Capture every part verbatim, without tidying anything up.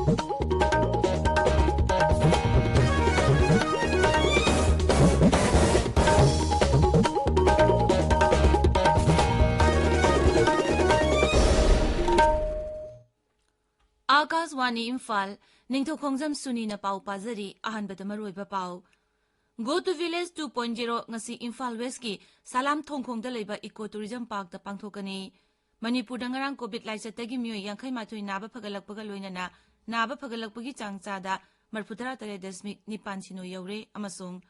ꯑꯥꯀꯥꯁꯋꯥꯅꯤ ꯏꯝꯐꯥꯜ, ꯅꯤꯡꯊꯧꯈꯣꯡꯖꯝ ꯁꯨꯅꯤꯅ ꯄꯥꯎ ꯄꯥꯖꯔꯤ꯫ ꯑꯍꯥꯟꯕꯗ ꯃꯔꯨꯑꯣꯏꯕ ꯄꯥꯎ꯫ Go to Village two point zero ꯉꯁꯤ ꯏꯝꯐꯥꯜ ꯋꯦꯁꯀꯤ ꯁꯂꯥꯝ ꯊꯣꯡꯈꯣꯡꯗ ꯂꯩꯕ ꯏꯀꯣ ꯇꯨꯔꯤꯖꯝ ꯄꯥꯔꯛꯇ ꯄꯥꯡꯊꯣꯛꯀꯅꯤ꯫ ꯃꯅꯤꯄꯨꯔꯗ ꯉꯔꯥꯡ ꯀꯣꯚꯤꯗ ꯂꯥꯏꯆꯠꯇꯒꯤ ꯃꯤꯑꯣꯏ ꯌꯥꯡꯈꯩ ꯃꯥꯊꯣꯏ ꯅꯥꯕ ꯐꯒꯠꯂꯛꯄꯒ ꯂꯣꯏꯅꯅ ꯅꯥꯕ ꯐꯒꯠꯂꯛꯄꯒꯤ ꯆꯥꯡ ꯆꯥꯗ ꯃꯔꯤꯐꯨꯇꯔꯥ ꯇꯔꯦꯠ ꯗꯁꯃꯤꯛ ꯅꯤꯄꯥꯟ ꯁꯤꯅꯣ ꯌꯧꯔꯦ ꯑꯃꯁꯨꯡ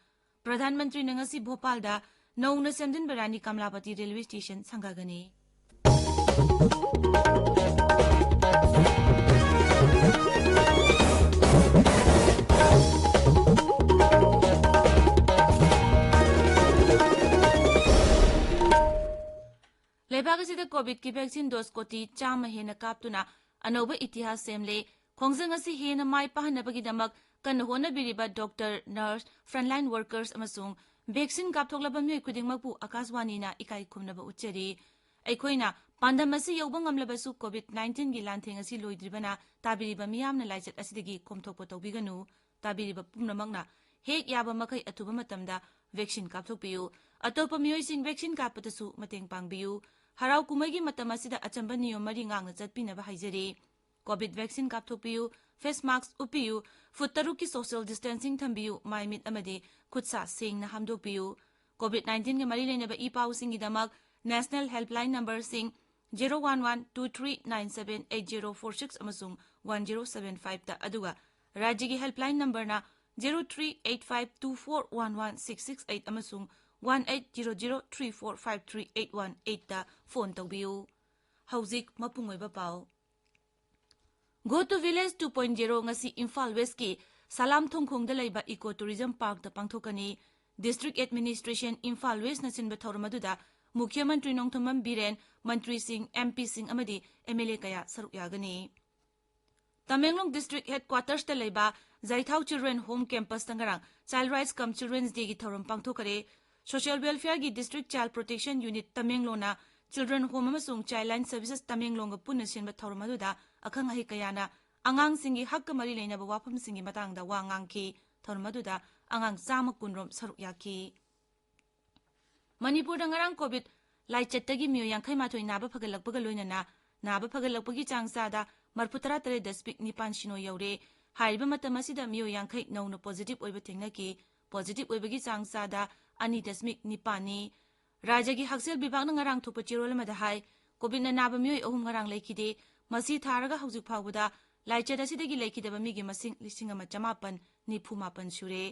ꯄ꯭ꯔꯙꯥꯟ ꯃꯟꯇ꯭ꯔꯤꯅ ꯉꯁꯤ ꯚꯣꯄꯥꯜꯗ ꯅꯧꯅ ꯁꯦꯝꯖꯤꯟꯕ ꯔꯥꯅꯤ ꯀꯃꯂꯥꯄꯇꯤ ꯔꯦꯜꯋꯦ ꯁ꯭ꯇꯦꯁꯟ ꯁꯪꯒꯥꯒꯅꯤ꯫ ꯂꯩꯕꯥꯛ ꯑꯁꯤꯗ ꯀꯣꯚꯤꯗꯀꯤ ꯚꯦꯛꯁꯤꯟ ꯗꯣꯁ ꯀꯣꯇꯤ ꯆꯥꯝꯃ ꯍꯦꯟꯅ ꯀꯥꯞꯇꯨꯅ ꯑꯅꯧꯕ ꯏꯇꯤꯍꯥꯁ ꯁꯦꯝꯂꯦ꯫ ꯈꯣꯡꯖꯪ ꯑꯁꯤ ꯍꯦꯟꯅ ꯃꯥꯏ ꯄꯥꯛꯍꯟꯅꯕꯒꯤꯗꯃꯛ ꯀꯟꯅ ꯍꯣꯠꯅꯕꯤꯔꯤꯕ ꯗꯣꯛꯇꯔ, ꯅꯔꯁ, ꯐ꯭ꯔꯟꯠꯂꯥꯏꯟ ꯋꯥꯔꯀꯔꯁ ꯑꯃꯁꯨꯡ ꯚꯦꯛꯁꯤꯟ ꯀꯥꯞꯊꯣꯛꯂꯕ ꯃꯤꯑꯣꯏ ꯈꯨꯗꯤꯡꯃꯛꯄꯨ ꯑꯀꯥꯁꯕꯥꯅꯤꯅ ꯏꯀꯥꯏ ꯈꯨꯝꯅꯕ ꯎꯠꯆꯔꯤ꯫ ꯑꯩꯈꯣꯏꯅ ꯄꯥꯟꯗꯝ ꯑꯁꯤ ꯌꯧꯕ ꯉꯝꯂꯕꯁꯨ ꯀꯣꯚꯤꯗ ꯅꯥꯏꯟꯇꯤꯟꯒꯤ ꯂꯥꯟꯊꯦꯡ ꯑꯁꯤ ꯂꯣꯏꯗ꯭ꯔꯤꯕꯅ ꯇꯥꯕꯤꯔꯤꯕ ꯃꯤꯌꯥꯝꯅ ꯂꯥꯏꯆꯠ ꯑꯁꯤꯗꯒꯤ ꯀꯣꯝꯊꯣꯛꯄ ꯇꯧꯕꯤꯒꯅꯨ꯫ ꯇꯥꯕꯤꯔꯤꯕ ꯄꯨꯝꯅꯃꯛꯅ ꯍꯦꯛ ꯌꯥꯕ ꯃꯈꯩ ꯑꯊꯨꯕ ꯃꯇꯝꯗ ꯚꯦꯛꯁꯤꯟ ꯀꯥꯞꯊꯣꯛꯄꯤꯌꯨ꯫ ꯑꯇꯣꯞꯄ ꯃꯤꯑꯣꯏꯁꯤꯡ ꯚꯦꯛꯁꯤꯟ ꯀꯥꯞꯄꯗꯁꯨ ꯃꯇꯦꯡ ꯄꯥꯡꯕꯤꯌꯨ꯫ ꯍꯔꯥꯎ ꯀꯨꯝꯍꯩꯒꯤ ꯃꯇꯝ ꯑꯁꯤꯗ ꯑꯆꯝꯕ ꯅꯤꯌꯣꯝ ꯃꯔꯤ ꯉꯥꯛꯅ ꯆꯠꯄꯤꯅꯕ ꯍꯥꯏꯖꯔꯤ꯫ ꯀꯣꯚꯤꯗ ꯚꯦꯛꯁꯤꯟ ꯀꯥꯞꯊꯣꯛꯄꯤꯌꯨ, ꯐꯦꯁ ꯃꯥꯁ꯭ꯛ ꯎꯞꯄꯤꯌꯨ, ꯐꯨꯠ ꯇꯔꯨꯛꯀꯤ ꯁꯣꯁꯤꯌꯦꯜ ꯗꯤꯁꯇꯦꯟꯁꯤꯡ ꯊꯝꯕꯤꯌꯨ, ꯃꯥꯏ ꯃꯤꯠ ꯑꯃꯗꯤ ꯈꯨꯠ ꯁꯥ ꯁꯦꯡꯅ ꯍꯥꯝꯗꯣꯛꯄꯤꯌꯨ꯫ ꯀꯣꯚꯤꯗ ꯅꯥꯏꯟꯇꯤꯟꯒ ꯃꯔꯤ ꯂꯩꯅꯕ ꯏ ꯄꯥꯎꯁꯤꯡꯒꯤꯗꯃꯛ ꯅꯦꯁꯅꯦꯜ ꯍꯦꯜꯞꯂꯥꯏꯟ ꯅꯝꯕꯔꯁꯤꯡ zero one one two three nine seven eight zero four six ꯑꯃꯁꯨꯡ one zero seven five ꯇ, ꯑꯗꯨꯒ ꯔꯥꯖ꯭ꯌꯒꯤ ꯍꯦꯜꯞꯂꯥꯏꯟ ꯅꯝꯕꯔꯅ zero three eight five two four one one six six eight ꯑꯃꯁꯨꯡ one eight zero zero three four five three eight one eight ꯇ phone ꯇꯧꯕꯤꯌꯨ꯫ ꯍꯧꯖꯤꯛ ꯃꯄꯨꯡ ꯑꯣꯏꯕ ꯄꯥꯎ꯫ Go to Village two point zero ꯉꯁꯤ ꯏꯝꯐꯥꯜ ꯋꯦꯁꯀꯤ ꯁꯂꯥꯝ ꯊꯣꯡꯈꯣꯡꯗ ꯂꯩꯕ ꯏꯀꯣ ꯇꯨꯔꯤꯖꯝ ꯄꯥꯔꯛꯇ ꯄꯥꯡꯊꯣꯛꯀꯅꯤ꯫ ꯗꯤꯁꯇ꯭ꯔꯤꯛ ꯑꯦꯗꯃꯤꯅꯤꯁꯇ꯭ꯔꯦꯁꯟ ꯏꯝꯐꯥꯜ ꯋꯦꯁꯅ ꯁꯤꯟꯕ ꯊꯧꯔꯝ ꯑꯗꯨꯗ ꯃꯨꯈ꯭ꯌ ꯃꯟꯇ꯭ꯔꯤ ꯅꯣꯡꯊꯣꯝꯕꯝ ꯕꯤꯔꯦꯟ, ꯃꯟꯇ꯭ꯔꯤꯁꯤꯡ, ꯑꯦꯝ ꯄꯤꯁꯤꯡ ꯑꯃꯗꯤ ꯑꯦꯝ ꯑꯦꯜ ꯑꯦ ꯀꯌꯥ ꯁꯔꯨꯛ ꯌꯥꯒꯅꯤ꯫ ꯇꯃꯦꯡꯂꯣꯡ ꯗꯤꯁꯇ꯭ꯔꯤꯛ ꯍꯦꯗꯀ꯭ꯋꯥꯇꯔꯁꯇ ꯂꯩꯕ ꯖꯥꯏꯊꯥꯎ ꯆꯤꯜꯗ꯭ꯔꯦꯟ ꯍꯣꯝ ꯀꯦꯝꯄꯁꯇ ꯉꯔꯥꯡ Child Rights cum Children's Dayꯒꯤ ꯊꯧꯔꯝ ꯄꯥꯡꯊꯣꯛꯈ꯭ꯔꯦ꯫ ꯁꯣꯁꯤꯌꯦꯜ ꯋꯦꯜꯐꯤꯌꯔꯒꯤ ꯗꯤꯁꯇ꯭ꯔꯤꯛ ꯆꯥꯏꯜ ꯄ꯭ꯔꯣꯇꯦꯛꯁꯟ ꯌꯨꯅꯤꯠ ꯇꯃꯦꯡꯂꯣꯡꯅ ꯆꯤꯜꯗ꯭ꯔꯦꯟ ꯍꯣꯝ ꯑꯃꯁꯨꯡ ꯆꯥꯏꯜ ꯂꯥꯏꯟ ꯁꯔꯚꯤꯁꯦꯁ ꯇꯃꯦꯡꯂꯣꯡꯒ ꯄꯨꯟꯅ ꯁꯤꯟꯕ ꯊꯧꯔꯝ ꯑꯗꯨꯗ ꯑꯈꯪ ꯑꯍꯩ ꯀꯌꯥꯅ ꯑꯉꯥꯡꯁꯤꯡꯒꯤ ꯍꯛꯀ ꯃꯔꯤ ꯂꯩꯅꯕ ꯋꯥꯐꯝꯁꯤꯡꯒꯤ ꯃꯇꯥꯡꯗ ꯋꯥ ꯉꯥꯡꯈꯤ꯫ ꯊꯧꯔꯝ ꯑꯗꯨꯗ ꯑꯉꯥꯡ ꯆꯥꯝꯃ ꯀꯨꯟ ꯔꯣꯝ ꯁꯔꯨꯛ ꯌꯥꯈꯤ꯫ ꯃꯅꯤꯄꯨꯔꯗ ꯉꯔꯥꯡ COVID ꯂꯥꯏꯆꯠꯇꯒꯤ ꯃꯤꯑꯣꯏ ꯌꯥꯡꯈꯩ ꯃꯥꯊꯣꯏ ꯅꯥꯕ ꯐꯒꯠꯂꯛꯄꯒ ꯂꯣꯏꯅꯅ ꯅꯥꯕ ꯐꯒꯠꯂꯛꯄꯒꯤ ꯆꯥꯡ ꯆꯥꯗ ꯃꯔꯐꯨ ꯇꯔꯥ ꯇꯔꯦꯠ ꯗꯁꯃꯤꯛ ꯅꯤꯄꯥꯟ ꯁꯤꯅꯣ ꯌꯧꯔꯦ꯫ ꯍꯥꯏꯔꯤꯕ ꯃꯇꯝ ꯑꯁꯤꯗ ꯃꯤꯑꯣꯏ ꯌꯥꯡꯈꯩ ꯅꯧꯅ positive ꯑꯣꯏꯕ ꯊꯦꯡꯅꯈꯤ꯫ Positive ꯑꯣꯏꯕꯒꯤ ꯆꯥꯡ ꯆꯥꯗ ꯑꯅꯤ ꯗꯁꯃꯤꯛ ꯅꯤꯄꯥꯟꯅꯤ꯫ ꯔꯥꯖ꯭ꯌꯒꯤ ꯍꯛꯁꯦꯜ ꯕꯤꯚꯥꯒꯅ ꯉꯔꯥꯡ ꯊꯣꯛꯄ ꯆꯦꯔꯣꯜ ꯑꯃꯗ ꯍꯥꯏ, COVIDꯅ ꯅꯥꯕ ꯃꯤꯑꯣꯏ ꯑꯍꯨꯝ ꯉꯔꯥꯡ ꯂꯩꯈꯤꯗꯦ꯫ ꯃꯁꯤ ꯊꯥꯔꯒ ꯍꯧꯖꯤꯛ ꯐꯥꯎꯕꯗ ꯂꯥꯏꯆꯠ ꯑꯁꯤꯗꯒꯤ ꯂꯩꯈꯤꯗꯕ ꯃꯤꯒꯤ ꯃꯁꯤꯡ ꯂꯤꯁꯤꯡ ꯑꯃ ꯆꯃꯥꯄꯟ ꯅꯤꯐꯨ ꯃꯥꯄꯟ ꯁꯨꯔꯦ꯫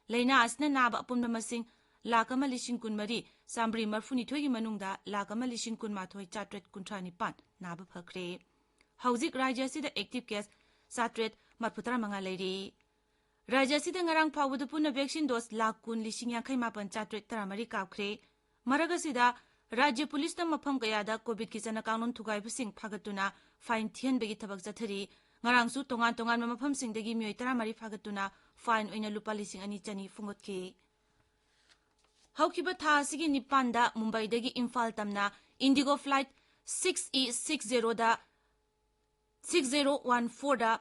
ꯂꯥꯏꯅꯥ ꯑꯁꯤꯅ ꯅꯥꯕ ꯑꯄꯨꯟꯕ ꯃꯁꯤꯡ ꯂꯥꯈ ꯑꯃ ꯂꯤꯁꯤꯡ ꯀꯨꯟꯃꯔꯤ ꯆꯥꯃꯔꯤ ꯃꯔꯐꯨꯅꯤꯊꯣꯏꯒꯤ ꯃꯅꯨꯡꯗ ꯂꯥꯈ ꯑꯃ ꯂꯤꯁꯤꯡ ꯀꯨꯟꯃꯥꯊꯣꯏ ꯆꯥꯇ꯭ꯔꯦꯠ ꯀꯨꯟꯊ꯭ꯔꯥ ꯅꯤꯄꯥꯟ ꯅꯥꯕ ꯐꯈ꯭ꯔꯦ꯫ ꯍꯧꯖꯤꯛ ꯔꯥꯖ꯭ꯌ ꯑꯁꯤꯗ active case ꯆꯥꯇ꯭ꯔꯦꯠ ꯃꯔꯐꯨ ꯇꯔꯥ ꯃꯉꯥ ꯂꯩꯔꯤ꯫ ꯔꯥꯖ꯭ꯌ ꯑꯁꯤꯗ ꯉꯔꯥꯡ ꯐꯥꯎꯕꯗ ꯄꯨꯟꯅ vaccine dose ꯂꯥꯈ ꯀꯨꯟ ꯂꯤꯁꯤꯡ ꯌꯥꯡꯈꯩ ꯃꯥꯄꯟ ꯆꯥꯇ꯭ꯔꯦꯠ ꯇꯔꯥꯃꯔꯤ ꯀꯥꯞꯈ꯭ꯔꯦ꯫ ꯃꯔꯛ ꯑꯁꯤꯗ ꯔꯥꯖ꯭ꯌ ꯄꯨꯂꯤꯁꯅ ꯃꯐꯝ ꯀꯌꯥꯗ COVIDꯀꯤ ꯆꯠꯅ ꯀꯥꯡꯂꯣꯟ ꯊꯨꯒꯥꯏꯕꯁꯤꯡ ꯐꯥꯒꯠꯇꯨꯅ fine ꯊꯤꯍꯟꯕꯒꯤ ꯊꯕꯛ ꯆꯠꯊꯔꯤ꯫ ꯉꯔꯥꯡꯁꯨ ꯇꯣꯉꯥꯟ ꯇꯣꯉꯥꯟꯕ ꯃꯐꯝꯁꯤꯡꯗꯒꯤ ꯃꯤꯑꯣꯏ ꯇꯔꯥꯃꯔꯤ ꯐꯥꯒꯠꯇꯨꯅ fine ꯑꯣꯏꯅ ꯂꯨꯄꯥ ꯂꯤꯁꯤꯡ ꯑꯅꯤ ꯆꯅꯤ ꯐꯨꯡꯒꯠꯈꯤ꯫ ꯍꯧꯈꯤꯕ ꯊꯥ ꯑꯁꯤꯒꯤ ꯅꯤꯄꯥꯟꯗ ꯃꯨꯝꯕꯥꯏꯗꯒꯤ ꯏꯝꯐꯥꯜ ꯇꯝꯅ Indigo flight six E six zeroꯗ, six zero one fourꯗ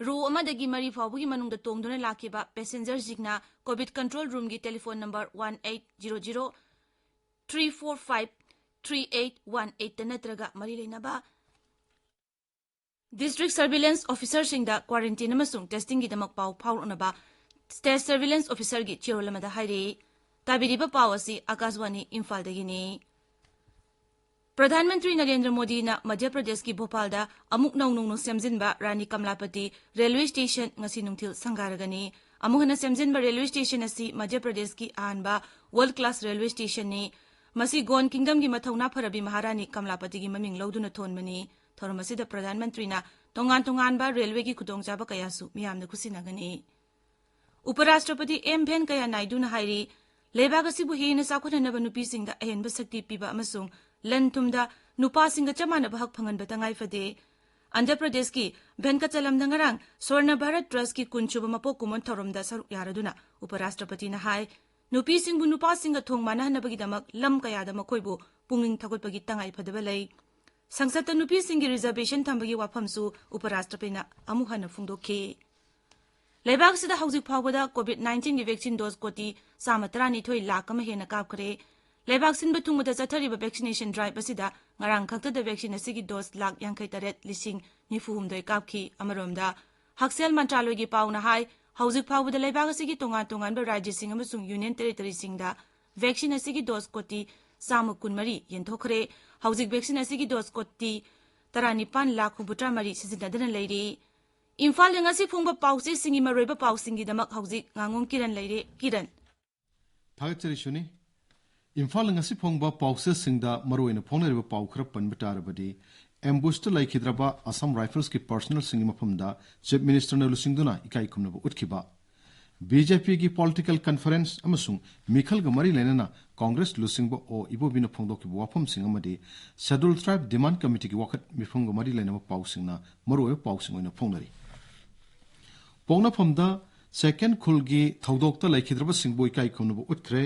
row ꯑꯃꯗꯒꯤ ꯃꯔꯤ ꯐꯥꯎꯕꯒꯤ ꯃꯅꯨꯡꯗ ꯇꯣꯡꯗꯨꯅ ꯂꯥꯛꯈꯤꯕ passengerꯁꯤꯡꯅ COVID control roomꯒꯤ telephone number one eight zero zero three four five three eight one eightꯇ ꯅꯠꯇ꯭ꯔꯒ ꯃꯔꯤ ꯂꯩꯅꯕ District Surveillance Officerꯁꯤꯡꯗ quarantine ꯑꯃꯁꯨꯡ testingꯒꯤꯗꯃꯛ ꯄꯥꯎ ꯐꯥꯎꯔꯛꯅꯕ State Surveillance Officerꯒꯤ ꯆꯦꯔꯣꯜ ꯑꯃꯗ ꯍꯥꯏꯔꯤ꯫ ꯇꯥꯕꯤꯔꯤꯕ ꯄꯥꯎ ꯑꯁꯤ ꯑꯥꯀꯥꯁꯕꯥꯅꯤ ꯏꯝꯐꯥꯜꯗꯒꯤꯅꯤ꯫ ꯄ꯭ꯔꯙꯥꯟ ꯃꯟꯇ꯭ꯔꯤ ꯅꯔꯦꯟꯗ꯭ꯔ ꯃꯣꯗꯤꯅ ꯃꯙ꯭ꯌ ꯄ꯭ꯔꯗꯦꯁꯀꯤ ꯚꯣꯄꯥꯜꯗ ꯑꯃꯨꯛ ꯅꯧꯅ ꯁꯦꯝꯖꯤꯟꯕ ꯔꯥꯅꯤ ꯀꯃꯂꯥꯄꯇꯤ railway station ꯉꯁꯤ ꯅꯨꯡꯊꯤꯜ ꯁꯪꯒꯥꯔꯒꯅꯤ꯫ ꯑꯃꯨꯛ ꯍꯟꯅ ꯁꯦꯝꯖꯤꯟꯕ railway station ꯑꯁꯤ ꯃꯙ꯭ꯌ ꯄ꯭ꯔꯗꯦꯁꯀꯤ ꯑꯍꯥꯟꯕ world class railway stationꯅꯤ꯫ ꯃꯁꯤ Gon Kingdomꯒꯤ ꯃꯊꯧꯅꯥ ꯐꯔꯕꯤ ꯃꯍꯥꯔꯥꯅꯤ ꯀꯃꯂꯥꯄꯇꯤꯒꯤ ꯃꯃꯤꯡ ꯂꯧꯗꯨꯅ ꯊꯣꯟꯕꯅꯤ꯫ ꯊꯧꯔꯝ ꯑꯁꯤꯗ ꯄ꯭ꯔꯙꯥꯟ ꯃꯟꯇ꯭ꯔꯤꯅ ꯇꯣꯉꯥꯟ ꯇꯣꯉꯥꯟꯕ railwayꯒꯤ ꯈꯨꯗꯣꯡꯆꯥꯕ ꯀꯌꯥꯁꯨ ꯃꯤꯌꯥꯝꯅ ꯈꯨꯠꯁꯤꯟꯅꯒꯅꯤ꯫ ꯎꯄꯔꯥꯁꯇ꯭ꯔꯄꯇꯤ ꯑꯦꯝ ꯚꯦꯟꯀꯌꯥ ꯅꯥꯏꯗꯨꯅ ꯍꯥꯏꯔꯤ, ꯂꯩꯕꯥꯛ ꯑꯁꯤꯕꯨ ꯍꯦꯟꯅ ꯆꯥꯎꯈꯠꯍꯟꯅꯕ ꯅꯨꯄꯤꯁꯤꯡꯗ ꯑꯍꯦꯟꯕ ꯁꯛꯇꯤ ꯄꯤꯕ ꯑꯃꯁꯨꯡ ꯂꯟ ꯊꯨꯝꯗ ꯅꯨꯄꯥꯁꯤꯡꯒ ꯆꯞ ꯃꯥꯟꯅꯕ ꯍꯛ ꯐꯪꯍꯟꯕ ꯇꯉꯥꯏ ꯐꯗꯦ꯫ ꯑꯟꯙ꯭ꯔ ꯄ꯭ꯔꯗꯦꯁꯀꯤ ꯚꯦꯟꯀꯆꯂꯝꯗ ꯉꯔꯥꯡ ꯁ꯭ꯋꯔꯅ ꯚꯥꯔꯠ ꯇ꯭ꯔꯁꯀꯤ ꯀꯨꯟꯁꯨꯕ ꯃꯄꯣꯛ ꯀꯨꯝꯑꯣꯟ ꯊꯧꯔꯝꯗ ꯁꯔꯨꯛ ꯌꯥꯔꯗꯨꯅ ꯎꯄꯔꯥꯁꯇ꯭ꯔꯄꯇꯤꯅ ꯍꯥꯏ, ꯅꯨꯄꯤꯁꯤꯡꯕꯨ ꯅꯨꯄꯥꯁꯤꯡꯒ ꯊꯣꯡ ꯃꯥꯟꯅꯍꯟꯅꯕꯒꯤꯗꯃꯛ ꯂꯝ ꯀꯌꯥꯗ ꯃꯈꯣꯏꯕꯨ ꯄꯨꯛꯅꯤꯡ ꯊꯧꯒꯠꯄꯒꯤ ꯇꯉꯥꯏ ꯐꯗꯕ ꯂꯩ꯫ ꯁꯪꯁꯠꯇ ꯅꯨꯄꯤꯁꯤꯡꯒꯤ reservation ꯊꯝꯕꯒꯤ ꯋꯥꯐꯝꯁꯨ ꯎꯄꯔꯥꯁꯇ꯭ꯔꯄꯇꯤꯅ ꯑꯃꯨꯛ ꯍꯟꯅ ꯐꯣꯡꯗꯣꯛꯈꯤ꯫ ꯂꯩꯕꯥꯛ ꯑꯁꯤꯗ ꯍꯧꯖꯤꯛ ꯐꯥꯎꯕꯗ COVID nineteenꯒꯤ vaccine dose ꯀꯣꯇꯤ ꯆꯥꯝꯃ ꯇꯔꯥꯅꯤꯊꯣꯏ ꯂꯥꯈ ꯑꯃ ꯍꯦꯟꯅ ꯀꯥꯞꯈ꯭ꯔꯦ꯫ ꯂꯩꯕꯥꯛ ꯁꯤꯟꯕ ꯊꯨꯡꯕꯗ ꯆꯠꯊꯔꯤꯕ vaccination drive ꯑꯁꯤꯗ ꯉꯔꯥꯡ ꯈꯛꯇꯗ vaccine ꯑꯁꯤꯒꯤ dose ꯂꯥꯈ ꯌꯥꯡꯈꯩ ꯇꯔꯦꯠ ꯂꯤꯁꯤꯡ ꯅꯤꯐꯨ ꯍꯨꯝꯗꯣꯏ ꯀꯥꯞꯈꯤ꯫ ꯑꯃꯔꯣꯝꯗ, ꯍꯛꯁꯦꯜ ꯃꯟꯇ꯭ꯔꯥꯂꯣꯏꯒꯤ ꯄꯥꯎꯅ ꯍꯥꯏ, ꯍꯧꯖꯤꯛ ꯐꯥꯎꯕꯗ ꯂꯩꯕꯥꯛ ꯑꯁꯤꯒꯤ ꯇꯣꯉꯥꯟ ꯇꯣꯉꯥꯟꯕ ꯔꯥꯖ꯭ꯌꯁꯤꯡ ꯑꯃꯁꯨꯡ union territoryꯁꯤꯡꯗ vaccine ꯑꯁꯤꯒꯤ dose ꯀꯣꯇꯤ ꯆꯥꯝꯃ ꯀꯨꯟꯃꯔꯤ ꯌꯦꯟꯊꯣꯛꯈ꯭ꯔꯦ꯫ ꯍꯧꯖꯤꯛ vaccine ꯑꯁꯤꯒꯤ dose ꯀꯣꯇꯤ ꯇꯔꯥꯅꯤꯄꯥꯟ ꯂꯥꯈ ꯍꯨꯝꯐꯨꯇꯔꯥ ꯃꯔꯤ ꯁꯤꯖꯤꯟꯅꯗꯨꯅ ꯂꯩꯔꯤ꯫ ꯏꯝꯐꯥꯜꯗ ꯉꯁꯤ ꯐꯣꯡꯕ ꯄꯥꯎꯆꯦꯁꯤꯡꯒꯤ ꯃꯔꯨꯑꯣꯏꯕ ꯄꯥꯎꯁꯤꯡꯒꯤꯗꯃꯛ ꯍꯧꯖꯤꯛ ꯉꯥꯉꯣꯝ ꯀꯤꯔꯟ ꯂꯩꯔꯦ꯫ ꯀꯤꯔꯟ꯫ ꯊꯥꯒꯠꯆꯔꯤ ꯁꯨꯅꯤ꯫ ꯏꯝꯐꯥꯜꯗ ꯉꯁꯤ ꯐꯣꯡꯕ ꯄꯥꯎꯆꯦꯁꯤꯡꯗ ꯃꯔꯨꯑꯣꯏꯅ ꯐꯣꯡꯅꯔꯤꯕ ꯄꯥꯎ ꯈꯔ ꯄꯟꯕ ꯇꯥꯔꯕꯗꯤ, ambushꯇ ꯂꯩꯈꯤꯗ꯭ꯔꯕ Assam Riflesꯀꯤ personnelꯁꯤꯡꯒꯤ ꯃꯐꯝꯗ Chief Ministerꯅ ꯂꯨꯆꯤꯡꯗꯨꯅ ꯏꯀꯥꯏ ꯈꯨꯝꯅꯕ ꯎꯠꯈꯤꯕ, BJPꯒꯤ political conference ꯑꯃꯁꯨꯡ ꯃꯤꯈꯜꯒ ꯃꯔꯤ ꯂꯩꯅꯅ Congress ꯂꯨꯆꯤꯡꯕ ꯑꯣ ꯏꯕꯣꯕꯤꯅ ꯐꯣꯡꯗꯣꯛꯈꯤꯕ ꯋꯥꯐꯝꯁꯤꯡ ꯑꯃꯗꯤ Scheduled Tribe Demand Committeeꯒꯤ ꯋꯥꯀꯠ ꯃꯤꯐꯝꯒ ꯃꯔꯤ ꯂꯩꯅꯕ ꯄꯥꯎꯁꯤꯡꯅ ꯃꯔꯨꯑꯣꯏꯕ ꯄꯥꯎꯁꯤꯡ ꯑꯣꯏꯅ ꯐꯣꯡꯅꯔꯤ꯫ ꯄꯣꯛꯅꯐꯝꯗ second ꯈꯨꯜꯒꯤ ꯊꯧꯗꯣꯛꯇ ꯂꯩꯈꯤꯗ꯭ꯔꯕꯁꯤꯡꯕꯨ ꯏꯀꯥꯏ ꯈꯨꯝꯅꯕ ꯎꯠꯈ꯭ꯔꯦ꯫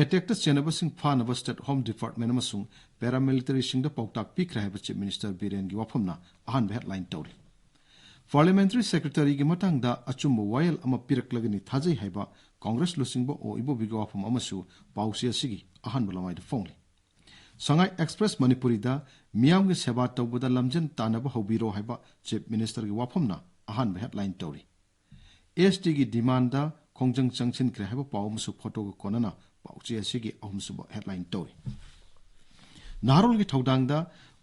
Attackꯇ ꯆꯦꯟꯅꯕꯁꯤꯡ ꯐꯥꯅꯕ State Home Department ꯑꯃꯁꯨꯡ paramilitaryꯁꯤꯡꯗ ꯄꯥꯎꯇꯥꯛ ꯄꯤꯈ꯭ꯔꯦ ꯍꯥꯏꯕ Chief Minister ꯕꯤꯔꯦꯟꯒꯤ ꯋꯥꯐꯝꯅ ꯑꯍꯥꯟꯕ headline ꯇꯧꯔꯤ꯫ Parliamentary Secretaryꯒꯤ ꯃꯇꯥꯡꯗ ꯑꯆꯨꯝꯕ ꯋꯥꯌꯦꯜ ꯑꯃ ꯄꯤꯔꯛꯂꯒꯅꯤ ꯊꯥꯖꯩ ꯍꯥꯏꯕ Congress ꯂꯨꯆꯤꯡꯕ ꯑꯣ ꯏꯕꯣꯕꯤꯒꯤ ꯋꯥꯐꯝ ꯑꯃꯁꯨ ꯄꯥꯎꯆꯦ ꯑꯁꯤꯒꯤ ꯑꯍꯥꯟꯕ ꯂꯃꯥꯏꯗ ꯐꯣꯡꯂꯤ꯫ Sangai Express ꯃꯅꯤꯄꯨꯔꯤꯗ ꯃꯤꯌꯥꯝꯒꯤ ꯁꯦꯕꯥ ꯇꯧꯕꯗ ꯂꯝꯖꯦꯟ ꯇꯥꯟꯅꯕ ꯍꯧꯕꯤꯔꯣ ꯍꯥꯏꯕ Chief Ministerꯒꯤ ꯋꯥꯐꯝꯅ ꯑꯍꯥꯟꯕ headline ꯇꯧꯔꯤ꯫ STꯒꯤ demandꯗ ꯈꯣꯡꯖꯪ ꯆꯪꯁꯤꯟꯈ꯭ꯔꯦ ꯍꯥꯏꯕ ꯄꯥꯎ ꯑꯃꯁꯨ photoꯒ ꯀꯣꯟꯅꯅ ꯄꯥꯎꯆꯦ ꯑꯁꯤꯒꯤ ꯑꯍꯨꯝꯁꯨꯕ headline ꯇꯧꯔꯤ꯫ ꯅꯍꯥꯔꯣꯜꯒꯤ ꯊꯧꯗꯥꯡꯗ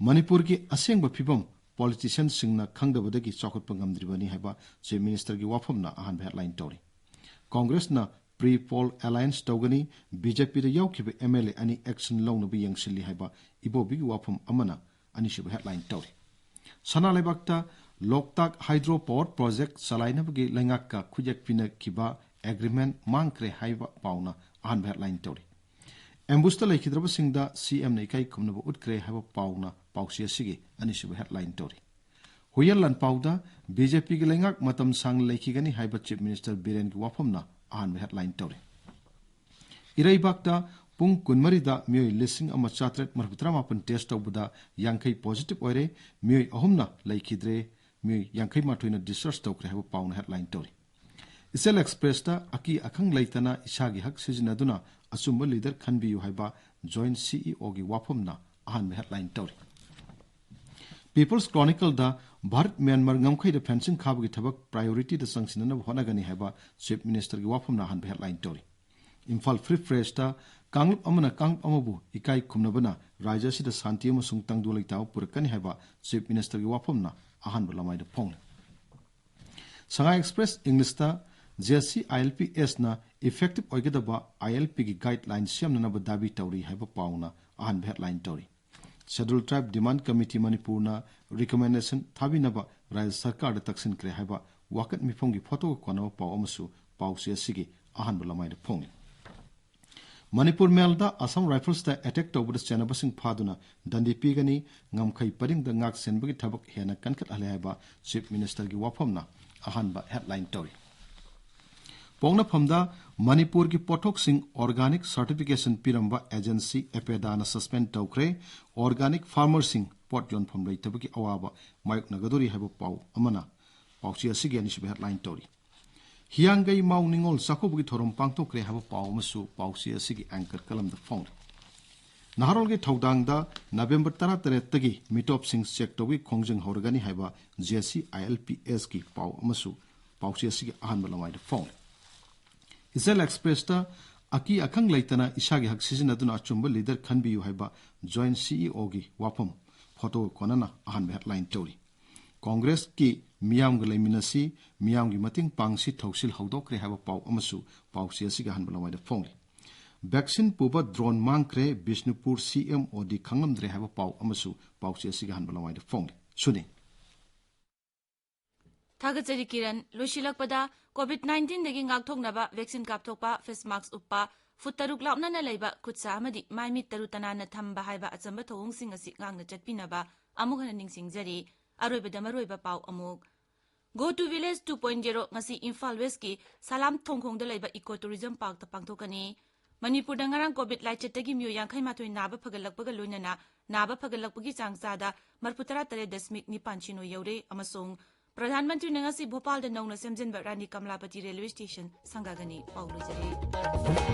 ꯃꯅꯤꯄꯨꯔꯒꯤ ꯑꯁꯦꯡꯕ ꯐꯤꯕꯝ politicianꯁꯤꯡꯅ ꯈꯪꯗꯕꯗꯒꯤ ꯆꯥꯎꯈꯠꯄ ꯉꯝꯗ꯭ꯔꯤꯕꯅꯤ ꯍꯥꯏꯕ Chief Ministerꯒꯤ ꯋꯥꯐꯝꯅ ꯑꯍꯥꯟꯕ headline ꯇꯧꯔꯤ꯫ Congressꯅ pre-poll alliance ꯇꯧꯒꯅꯤ, BJPꯗ ꯌꯥꯎꯈꯤꯕ MLA ꯑꯅꯤ action ꯂꯧꯅꯕ ꯌꯦꯡꯁꯤꯜꯂꯤ ꯍꯥꯏꯕ ꯏꯕꯣꯕꯤꯒꯤ ꯋꯥꯐꯝ ꯑꯃꯅ ꯑꯅꯤꯁꯨꯕ headline ꯇꯧꯔꯤ꯫ ꯁꯅꯥ ꯂꯩꯕꯥꯛꯇ ꯂꯣꯛꯇꯥꯛ Hydro Power Project ꯆꯂꯥꯏꯅꯕꯒꯤ ꯂꯩꯉꯥꯛꯀ ꯈꯨꯠꯌꯦꯛ ꯄꯤꯅꯈꯤꯕ agreement ꯃꯥꯡꯈ꯭ꯔꯦ ꯍꯥꯏꯕ ꯄꯥꯎꯅ ꯑꯍꯥꯟꯕ headline ꯇꯧꯔꯤ꯫ Ambushꯇ ꯂꯩꯈꯤꯗ꯭ꯔꯕꯁꯤꯡꯗ CMꯅ ꯏꯀꯥꯏ ꯈꯨꯝꯅꯕ ꯎꯠꯈ꯭ꯔꯦ ꯍꯥꯏꯕ ꯄꯥꯎꯅ ꯄꯥꯎꯆꯦ ꯑꯁꯤꯒꯤ ꯑꯅꯤꯁꯨꯕ headline ꯇꯧꯔꯤ꯫ ꯍꯨꯏꯌꯦꯟ ꯂꯥꯟꯄꯥꯎꯗ BJPꯒꯤ ꯂꯩꯉꯥꯛ ꯃꯇꯝ ꯁꯥꯡꯅ ꯂꯩꯈꯤꯒꯅꯤ ꯍꯥꯏꯕ Chief Minister ꯕꯤꯔꯦꯟꯒꯤ ꯋꯥꯐꯝꯅ ꯑꯍꯥꯟꯕ headline ꯇꯧꯔꯤ꯫ ꯏꯔꯩꯕꯥꯛꯇ ꯄꯨꯡ ꯀꯨꯟꯃꯔꯤꯗ ꯃꯤꯑꯣꯏ ꯂꯤꯁꯤꯡ ꯑꯃ ꯆꯥꯇ꯭ꯔꯦꯠ ꯃꯔꯤꯐꯨꯇꯔꯥꯃꯥꯄꯟ test ꯇꯧꯕꯗ ꯌꯥꯡꯈꯩ positive ꯑꯣꯏꯔꯦ, ꯃꯤꯑꯣꯏ ꯑꯍꯨꯝꯅ ꯂꯩꯈꯤꯗ꯭ꯔꯦ, ꯃꯤꯑꯣꯏ ꯌꯥꯡꯈꯩ ꯃꯥꯊꯣꯏꯅ discharge ꯇꯧꯈ꯭ꯔꯦ ꯍꯥꯏꯕ ꯄꯥꯎꯅ headline ꯇꯧꯔꯤ꯫ ꯏꯆꯦꯜ Expressꯇ ꯑꯀꯤ ꯑꯈꯪ ꯂꯩꯇꯅ ꯏꯁꯥꯒꯤ ꯍꯛ ꯁꯤꯖꯤꯟꯅꯗꯨꯅ ꯑꯆꯨꯝꯕ leader ꯈꯟꯕꯤꯌꯨ ꯍꯥꯏꯕ Joint CEOꯒꯤ ꯋꯥꯐꯝꯅ ꯑꯍꯥꯟꯕ headline ꯇꯧꯔꯤ꯫ People's Chronicleꯗ ꯚꯥꯔꯠ ꯃ꯭ꯌꯥꯟꯃꯥꯔ ꯉꯝꯈꯩꯗ fencing ꯈꯥꯕꯒꯤ ꯊꯕꯛ priorityꯗ ꯆꯪꯁꯤꯟꯅꯅꯕ ꯍꯣꯠꯅꯒꯅꯤ ꯍꯥꯏꯕ Chief Ministerꯒꯤ ꯋꯥꯐꯝꯅ ꯑꯍꯥꯟꯕ headline ꯇꯧꯔꯤ꯫ ꯏꯝꯐꯥꯜ Free Pressꯇ ꯀꯥꯡꯂꯨꯞ ꯑꯃꯅ ꯀꯥꯡꯂꯨꯞ ꯑꯃꯕꯨ ꯏꯀꯥꯏ ꯈꯨꯝꯅꯕꯅ ꯔꯥꯖ꯭ꯌ ꯑꯁꯤꯗ ꯁꯥꯟꯇꯤ ꯑꯃꯁꯨꯡ ꯇꯪꯗꯨ ꯂꯩꯇꯥꯕ ꯄꯨꯔꯛꯀꯅꯤ ꯍꯥꯏꯕ Chief Ministerꯒꯤ ꯋꯥꯐꯝꯅ ꯑꯍꯥꯟꯕ ꯂꯃꯥꯏꯗ ꯐꯣꯡꯂꯤ꯫ Sangai Express Englishꯇ JCILPSꯅ effective ꯑꯣꯏꯒꯗꯕ ILPꯒꯤ guideline ꯁꯦꯝꯅꯅꯕ ꯗꯥꯕꯤ ꯇꯧꯔꯤ ꯍꯥꯏꯕ ꯄꯥꯎꯅ ꯑꯍꯥꯟꯕ headline ꯇꯧꯔꯤ꯫ Scheduled Tribe Demand Committee ꯃꯅꯤꯄꯨꯔꯅ recommendation ꯊꯥꯕꯤꯅꯕ ꯔꯥꯖ꯭ꯌ ꯁꯔꯀꯥꯔꯗ ꯇꯛꯁꯤꯟꯈ꯭ꯔꯦ ꯍꯥꯏꯕ ꯋꯥꯀꯠ ꯃꯤꯐꯝꯒꯤ ꯐꯣꯇꯣꯒ ꯀꯣꯟꯅꯕ ꯄꯥꯎ ꯑꯃꯁꯨ ꯄꯥꯎꯆꯦ ꯑꯁꯤꯒꯤ ꯑꯍꯥꯟꯕ ꯂꯃꯥꯏꯗ ꯐꯣꯡꯂꯤ꯫ ꯃꯅꯤꯄꯨꯔ ꯃꯦꯜꯗ Assam Riflesꯇ attack ꯇꯧꯕꯗ ꯆꯦꯟꯅꯕꯁꯤꯡ ꯐꯥꯗꯨꯅ ꯗꯟꯗꯤ ꯄꯤꯒꯅꯤ, ꯉꯝꯈꯩ ꯄꯔꯤꯡꯗ ꯉꯥꯛ ꯁꯦꯟꯕꯒꯤ ꯊꯕꯛ ꯍꯦꯟꯅ ꯀꯟꯈꯠꯍꯜꯂꯦ ꯍꯥꯏꯕ Chief Ministerꯒꯤ ꯋꯥꯐꯝꯅ ꯑꯍꯥꯟꯕ headline ꯇꯧꯔꯤ꯫ ꯄꯣꯛꯅꯐꯝꯗ ꯃꯅꯤꯄꯨꯔꯒꯤ ꯄꯣꯠꯊꯣꯛꯁꯤꯡ organic certification ꯄꯤꯔꯝꯕ agency APEDAꯅ suspend ꯇꯧꯈ꯭ꯔꯦ꯫ Organic farmerꯁꯤꯡ ꯄꯣꯠ ꯌꯣꯟꯐꯝ ꯂꯩꯇꯕꯒꯤ ꯑꯋꯥꯕ ꯃꯥꯌꯣꯛꯅꯒꯗꯧꯔꯤ ꯍꯥꯏꯕ ꯄꯥꯎ ꯑꯃꯅ ꯄꯥꯎꯆꯦ ꯑꯁꯤꯒꯤ ꯑꯅꯤꯁꯨꯕ headline ꯇꯧꯔꯤ꯫ ꯍꯤꯌꯥꯡꯒꯩ ꯃꯥꯎ ꯅꯤꯉꯣꯜ ꯆꯥꯛꯀꯧꯕꯒꯤ ꯊꯧꯔꯝ ꯄꯥꯡꯊꯣꯛꯈ꯭ꯔꯦ ꯍꯥꯏꯕ ꯄꯥꯎ ꯑꯃꯁꯨ ꯄꯥꯎꯆꯦ ꯑꯁꯤꯒꯤ anchor columnꯗ ꯐꯣꯡꯂꯤ꯫ ꯅꯍꯥꯔꯣꯜꯒꯤ ꯊꯧꯗꯥꯡꯗ ꯅꯕꯦꯝꯕꯔ ꯇꯔꯥꯇꯔꯦꯠꯇꯒꯤ ꯃꯤꯇꯣꯞꯁꯤꯡ check ꯇꯧꯕꯒꯤ ꯈꯣꯡꯖꯪ ꯍꯧꯔꯒꯅꯤ ꯍꯥꯏꯕ JCILPSꯀꯤ ꯄꯥꯎ ꯑꯃꯁꯨ ꯄꯥꯎꯆꯦ ꯑꯁꯤꯒꯤ ꯑꯍꯥꯟꯕ ꯂꯃꯥꯏꯗ ꯐꯣꯡꯂꯤ꯫ ꯏꯆꯦꯜ Expressꯇ ꯑꯀꯤ ꯑꯈꯪ ꯂꯩꯇꯅ ꯏꯁꯥꯒꯤ ꯍꯛ ꯁꯤꯖꯤꯟꯅꯗꯨꯅ ꯑꯆꯨꯝꯕ leader ꯈꯟꯕꯤꯌꯨ ꯍꯥꯏꯕ Joint CEOꯒꯤ ꯋꯥꯐꯝ ꯐꯣꯇꯣꯒ ꯀꯣꯟꯅꯅ ꯑꯍꯥꯟꯕ headline ꯇꯧꯔꯤ꯫ ꯀꯣꯡꯒ꯭ꯔꯦꯁꯀꯤ ꯃꯤꯌꯥꯝꯒ ꯂꯩꯃꯤꯟꯅꯁꯤ, ꯃꯤꯌꯥꯝꯒꯤ ꯃꯇꯦꯡ ꯄꯥꯡꯁꯤ ꯊꯧꯁꯤꯜ ꯍꯧꯗꯣꯛꯈ꯭ꯔꯦ ꯍꯥꯏꯕ ꯄꯥꯎ ꯑꯃꯁꯨ ꯄꯥꯎꯆꯦ ꯑꯁꯤꯒꯤ ꯑꯍꯥꯟꯕ ꯂꯃꯥꯏꯗ ꯐꯣꯡꯂꯤ꯫ Vaccine ꯄꯨꯕ drone ꯃꯥꯡꯈ꯭ꯔꯦ, ꯕꯤꯁꯅꯨꯄꯨꯔ CMOD ꯈꯪꯂꯝꯗ꯭ꯔꯦ ꯍꯥꯏꯕ ꯄꯥꯎ ꯑꯃꯁꯨ ꯄꯥꯎꯆꯦ ꯑꯁꯤꯒꯤ ꯑꯍꯥꯟꯕ ꯂꯃꯥꯏꯗ ꯐꯣꯡꯂꯤ꯫ ꯁꯨꯅꯤ꯫ ꯊꯥꯒꯠꯆꯔꯤ ꯀꯤꯔꯟ꯫ ꯂꯣꯏꯁꯤꯜꯂꯛꯄꯗ, COVID nineteenꯗꯒꯤ ꯉꯥꯛꯊꯣꯛꯅꯕ vaccine ꯀꯥꯞꯊꯣꯛꯄ, face mask ꯎꯞꯄ, ꯐꯨꯠ ꯇꯔꯨꯛ ꯂꯥꯞꯅꯅ ꯂꯩꯕ, ꯈꯨꯠ ꯁꯥ ꯑꯃꯗꯤ ꯃꯥꯏ ꯃꯤꯠ ꯇꯔꯨ ꯇꯅꯥꯟꯅ ꯊꯝꯕ ꯍꯥꯏꯕ ꯑꯆꯝꯕ ꯊꯧꯑꯣꯡꯁꯤꯡ ꯑꯁꯤ ꯉꯥꯛꯅ ꯆꯠꯄꯤꯅꯕ ꯑꯃꯨꯛ ꯍꯟꯅ ꯅꯤꯡꯁꯤꯡꯖꯔꯤ꯫ ꯑꯔꯣꯏꯕꯗ ꯃꯔꯨꯑꯣꯏꯕ ꯄꯥꯎ ꯑꯃꯨꯛ꯫ Go to Village two point zero ꯉꯁꯤ ꯏꯝꯐꯥꯜ Westꯀꯤ ꯁꯂꯥꯝ ꯊꯣꯡꯈꯣꯡꯗ ꯂꯩꯕ Eco Tourism Parkꯇ ꯄꯥꯡꯊꯣꯛꯀꯅꯤ꯫ ꯃꯅꯤꯄꯨꯔꯗ ꯉꯔꯥꯡ ꯀꯣꯚꯤꯗ ꯂꯥꯏꯆꯠꯇꯒꯤ ꯃꯤꯑꯣꯏ ꯌꯥꯡꯈꯩ ꯃꯥꯊꯣꯏ ꯅꯥꯕ ꯐꯒꯠꯂꯛꯄꯒ ꯂꯣꯏꯅꯅ ꯅꯥꯕ ꯐꯒꯠꯂꯛꯄꯒꯤ ꯆꯥꯡ ꯆꯥꯗ ꯃꯔꯤꯐꯨ ꯇꯔꯥ ꯇꯔꯦꯠ ꯗꯁꯃꯤꯛ ꯅꯤꯄꯥꯟ ꯁꯤꯅꯣ ꯌꯧꯔꯦ ꯑꯃꯁꯨꯡ ꯄ꯭ꯔꯙꯥꯟ ꯃꯟꯇ꯭ꯔꯤꯅ ꯉꯁꯤ ꯚꯣꯄꯥꯜꯗ ꯅꯧꯅ ꯁꯦꯝꯖꯤꯟꯕ ꯔꯥꯅꯤ ꯀꯃꯂꯥꯄꯇꯤ ꯔꯦꯜꯋꯦ ꯁ꯭ꯇꯦꯁꯟ ꯁꯪꯒꯥꯒꯅꯤ꯫ ꯄꯥꯎ ꯂꯣꯏꯖꯔꯦ꯫